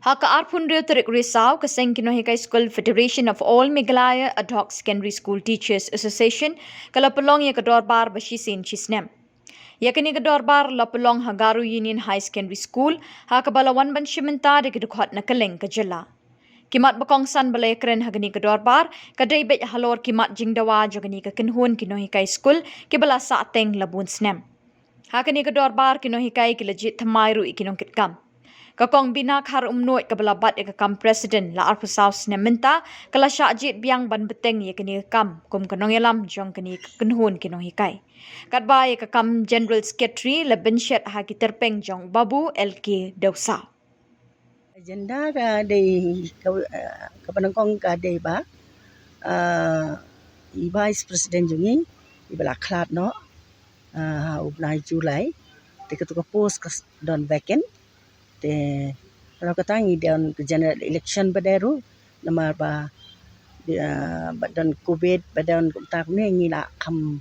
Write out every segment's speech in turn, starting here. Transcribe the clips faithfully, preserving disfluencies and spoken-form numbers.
Ha ka arphew hynriew tarik Risaw, ka seng ki nonghikai skul Federation of All Meghalaya Ad Hoc Secondary School Teachers Association ka la pynlong ïa ka dorbar ba shisien shi snem. Ïa kane ka dorbar la pynlong ha Garo Union High Secondary School, ha kaba la wan ban shim bynta da ki dkhot na kylleng ka jylla. Ki mat ba kongsan ba la ïakren ha kane ka dorbar ka dei beit halor ki mat jingdawa jong kane ka kynhun ki nonghikai skul kiba la sah teng la bun snem. Ha kane ka dorbar ki nonghikai ki la jied thymmai ruh ïa ki nongkitkam. Ka Kong Bina Kharumnuid kaba la bat ïa ka kam president la arphew saw snem mynta ka la shah jied biang ban bteng ïa kane ka kam kum ka nongïalam jong kane ka kynhun ki nonghikai. Katba ïa ka kam general secretary la bynshet ha ki tyrpeng jong Babu L K Dewsaw. Agenda ka dei ka, eh, kaba nyngkong ka dei ba, eh, i vice president jong ngi iba la khlad noh, eh, ha u bnai July, te katu ka post ka s-, don vacant. Te rau kata ngi don ka general election ba dei ruh namar ba, eh, ba don covid ba don kumta kumne ngi la kham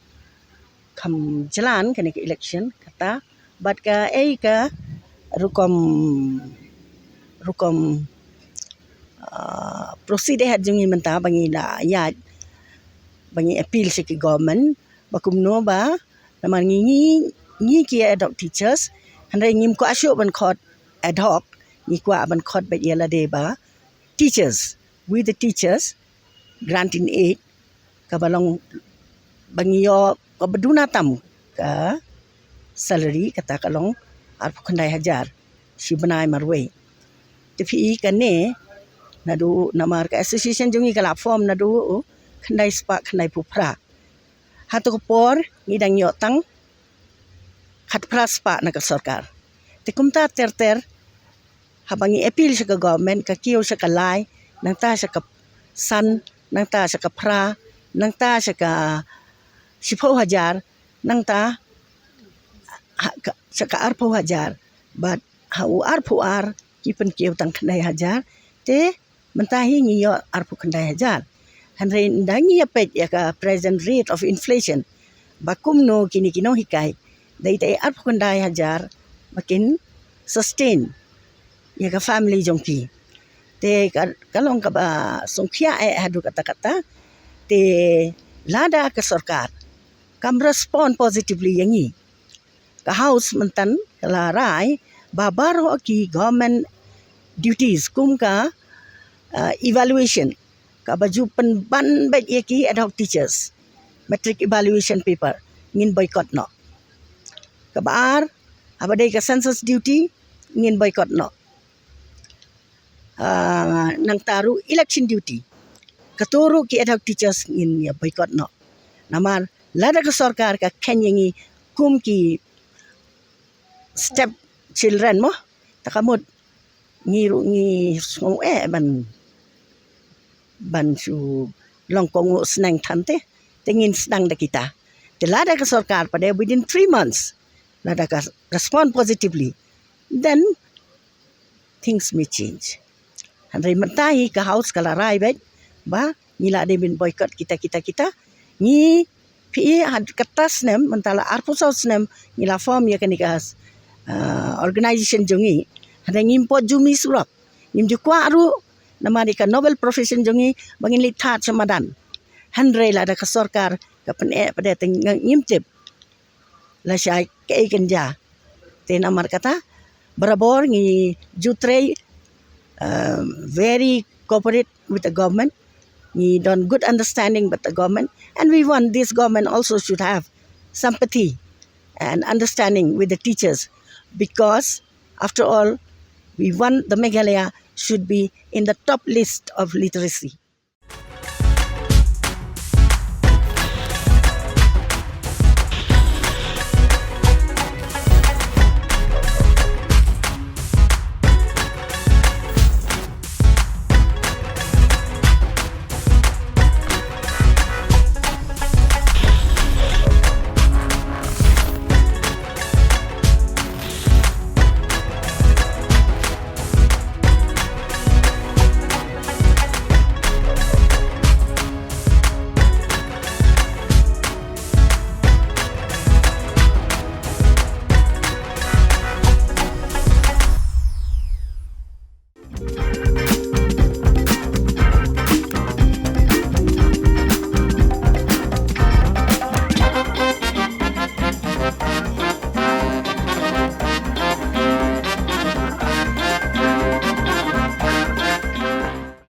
kham jlan kane ka election kata. Bad kaei ka rukom, rukom, ah, proceed ahead jong ngi mynta ba ngi la ïaid ba ngi appeal sha ki government ba kumno ba namar ngi, ngi, ngi ki ad hoc teachers, hynrei ngim kwah shuh ban khot ad hoc, ngi kwah ban khot beit ïa lade ba teachers, we the teachers, grant in aid, kaba long ba ngi ïoh kaba duna tam ka salary kata ka long arphew khyndai hajar shi bnai marwei. Te phi i kane naduh namar ka association jong ngi ka la form naduh khyndai spah khyndai phew phra. Hato ka por ngi dang ïoh tang khatphra spah na ka sorkar. Te kumta ter ter haba ngi appeal sha ka government ka kiew sha ka lai, nangta sha ka san, nangta sha ka phra, nangta sha ka shiphew hajar, nangta ha, ka, sha ka arphew hajar. Bad ha u arphew ar ki pynkiew tang khyndai hajar. Te mynta hi ngi ïoh arphew khyndai hajar. Hynrei ynda ngi ïa peit ïa ka present rate of inflation ba kumno kine ki nonghikai, dei te arphew khyndai hajar ba kin sustain ïa ka family jong ki. Te ka, ka long kaba sngewkhia eh haduh katta katta. Te lada ka sorkar kam respond positively ïa ngi, ka House mynta ka la rai ba baroh ki government duties kum ka, uh, evaluation kaba ju pynban beit ïa ki ad hoc teachers, matric evaluation paper, ngin boycott noh. Kaba ar, haba dei ka census duty, ngin boycott noh. Ah, nangta ruh election duty, kato ruh ki ad hoc teachers ngin ïa boycott noh. Namar lada ka sorkar ka kheiñ ïa ngi kum ki step children mo, ta ka mut ngi ruh ngi sngew eh ban, ban shu long kohnguh sneng than te, te ngin sdang da kita. Te lada ka sorkar pat within three months lada ka respond positively, then things may change. Hynrei mynta hi ka House ka la rai beit ba ngi la dei ban boycott kita, kita, kita. Ngi phi i ha kata snem, mynta la arphew saw snem ngi la form ïa kane ka, ah, organization jong ngi. Hynrei ngim pat ju mih surok, ngim ju kwah ruh namar ïa ka noble profession jong ngi ba ngin leit thad sha madan. Hynrei lada ka sorkar ka pyneh pat te ngim tip lashai kaei kan jia. Te namar kata barabor ngi ju trei, um, very cooperate with the government. Ngi don good understanding with the government, and we want this government also should have sympathy and understanding with the teachers, because after all, we want the Meghalaya should be in the top list of literacy.